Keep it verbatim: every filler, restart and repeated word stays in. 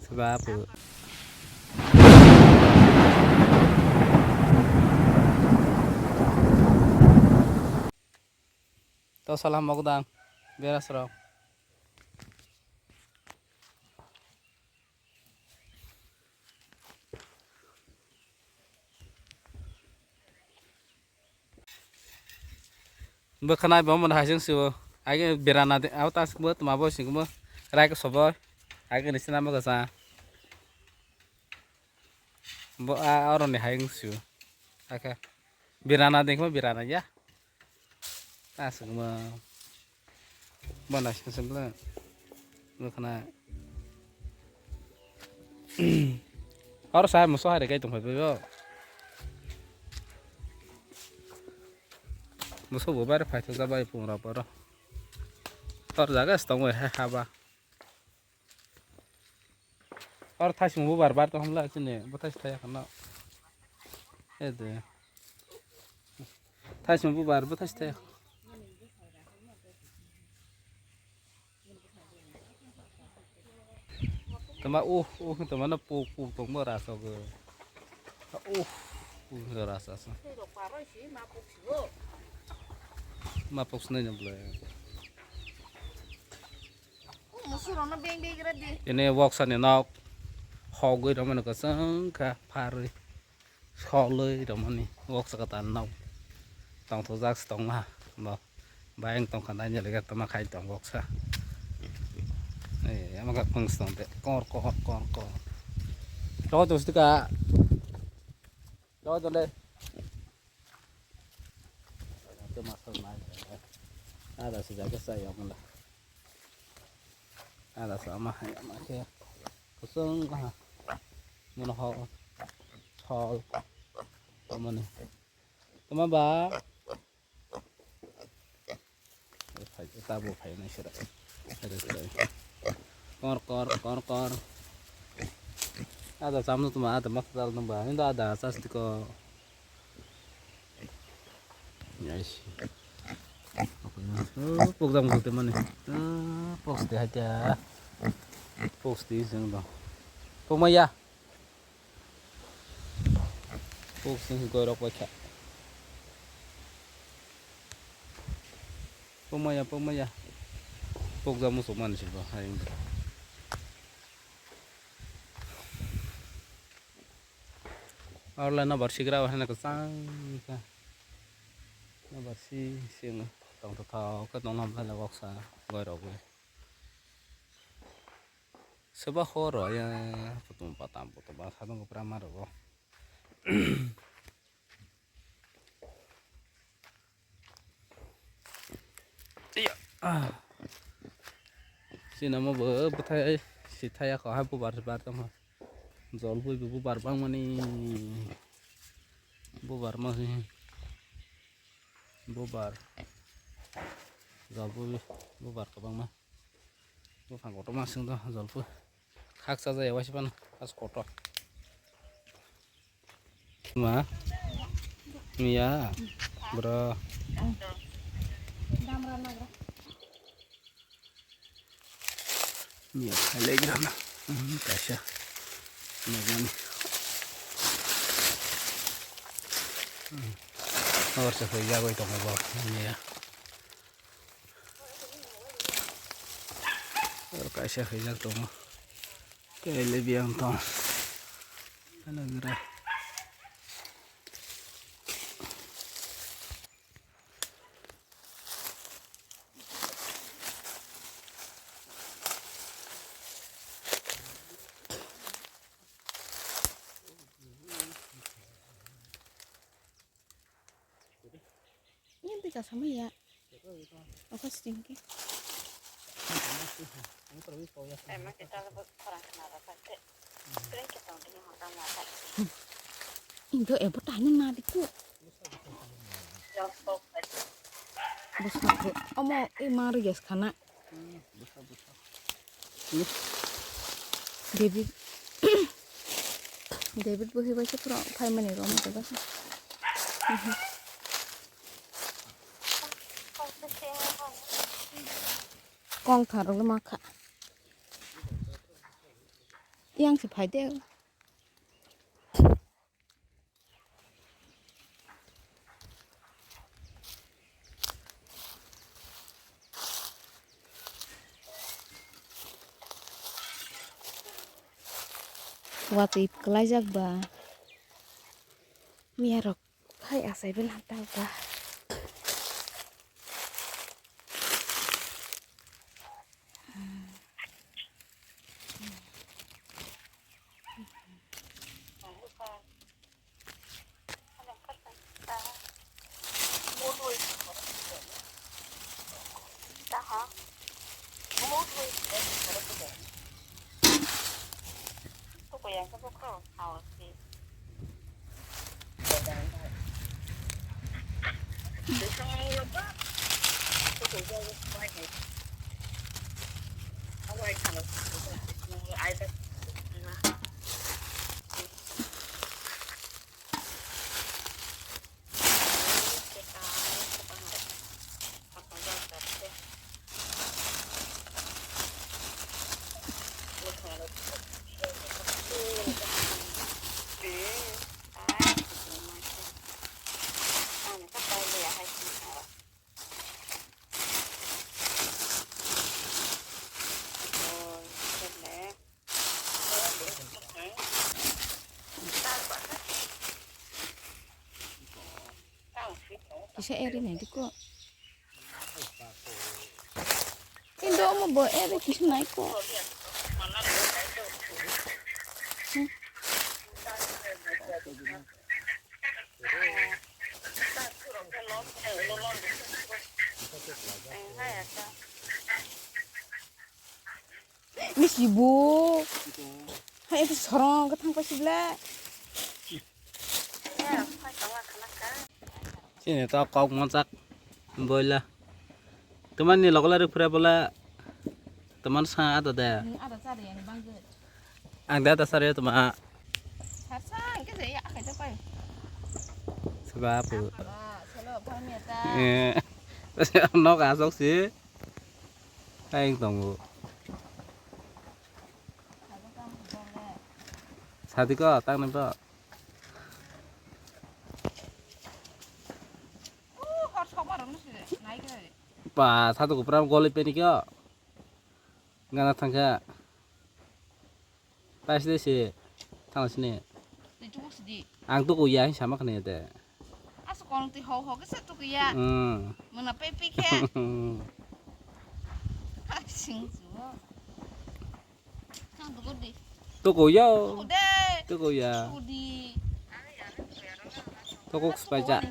Seba apu. To salam mokdang. Berasrok. Bwkhanai bo mona hai sing sibo. Age berana de, abo tas bo tuma bo sing bo. Rai ko sobo. Age ni sina mo kasa. Bo a oro ni hai sing sibo. Aka. Berana de ko berana ya. Aswkma. Bana sing sing bla. Bwkhana. Oro sa muso hai regai tong phai bo. Muso bo bare phai thok jabai pung rok oro. Tor jaga se tong hai haba. Oro thaisung bubar bar tong hamla chini bo thais thaya khana. Ede. Thaisung bubar bo thais thaya. Tama uh uh tama na pu pu tong bo raso go. Uh uh raso so. Ma pok snai na bla. Musurokno beng beng gra di. Ini woksa ni nok hogwi romani kwchwng kha pharwi solwi romani woksa kwtal nok tongthokjak se tongma bo bayang tongkha naina lega tama khai tong woksa. Ei ama kha phung se tong de kor kor kor kor. Rogo tus tika rogo dole. Ada se jaga saya mana. Ada sama hai ama khe kusung ha. Mono ho hol. Amani. Tama ba. Phai tabo phai nai sira. Ada sira. Kor kor kor kor. Ada samno tuma ada mak dal nang ba. Inda ada sas tiko. Yes. Pokjang musuh mani. Pokste haja. Pokste sing dong. Pokmaya. Pokste goirok baikha. Pokmaya, pokmaya. Pokjang musuh mani sing dong. Hai. Oro le nobar sigra o hene kwchang khe. Nobar si sing tongthothok khe tongna hamlai le woksa goirok bai. Soba horo ya kutung patam kutung ba sadong kwbra ma rogo. Iya. Ah. Sinamo bo bwthai si thaya kho hai bubar bar tongma. Jol bui bo bubar bangmani. Bubar ma si. Bubar. Jol bui bubar kwbangma. Buphang kotorma sing do jol bui. Khaksa jaya waisa phano khas kotor. Ma. Miya. Bro. Miya khailai gram na. Hmm, kaisa. Nagani. Hmm. Or se hoi jagoi tongo bo. Miya. Oro kaisa khaijak tongo. Tei le biyang tong. Ano gira. Ini bisa sama ya. Apa sih ini? Emang kita lebih kurang kenal apa sih? Kering kita untuk yang makan makan. Indo ebo tanya mati ku. Bosok. Omo e maru yes khana. David. David bo hibai se pura phaimani rom te ba. Kong tharok le makha. Yang se phai de. Watwi kwlaijak ba. Miyarok hai achai bai lanta ba. Kisa eri nai diko. Indo omo bo eri kisa nai ko. Hmm. Misi bo. Hai, itu sorong ke thang pasi bla. Sini to kok mojak boila. Teman ni logola ruk pura bola. Teman sa ada de. Ada cari yang bangke. Ang de ada sari teman. Sarsang ke saya akai to pai. Sebab. Selo phameta. Eh. Nok asok si. Kain tongo. Sadi ko tang nang to. Ba sadi ko pram goli peni ko. Gana thangkha. Tais de se thang sini. Twi tubu sidi. Ang tuku ya hin sama khne de. Asu kon twi ho ho kisa tuku ya. Hmm. Muna pe pi khe. Sing su. Thang tuku di. Tuku yo. Tuku de. Tuku ya. Tuku di. Tuku spaja.